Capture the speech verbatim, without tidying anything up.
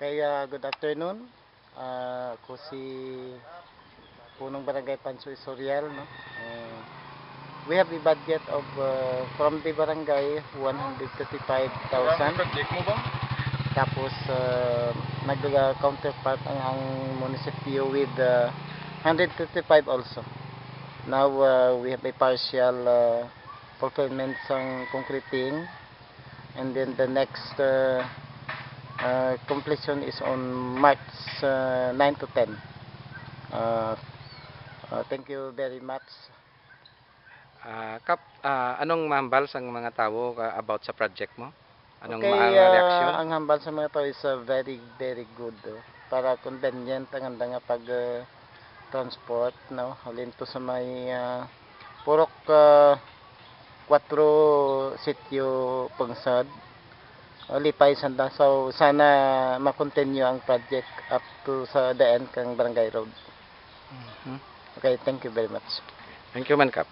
Kaya, good afternoon. Ah, ako si Punong Barangay Panso Isorial, no? Uh, we have a budget of, uh, from the barangay, one hundred thirty-five thousand. Project mo ba? Tapos, uh, nag-counterpart ang, ang munisipyo with, uh, one hundred thirty-five also. Now, uh, we have a partial, uh, fulfillment sang concreting. And then the next, uh, uh, completion is on March, uh, nine to ten. Uh, uh, thank you very much. Ah, Kap, ah, anong mahambal sang mga tawo ka, about sa project mo? Anong Okay, ma- nga uh, reaksyon? Ang hambal sa mga tao is, uh, very, very good, oh. Para convenient ang anda nga pag, uh, transport, no? Halin to sa may, uh, Purok, uh, Cuatro Sitio Pungsod. O, Lipay, Sanda. So, sana ma-continue ang project up to sa the end kang Barangay Road. Mhm. Okay, thank you very much. Thank you man, Kap.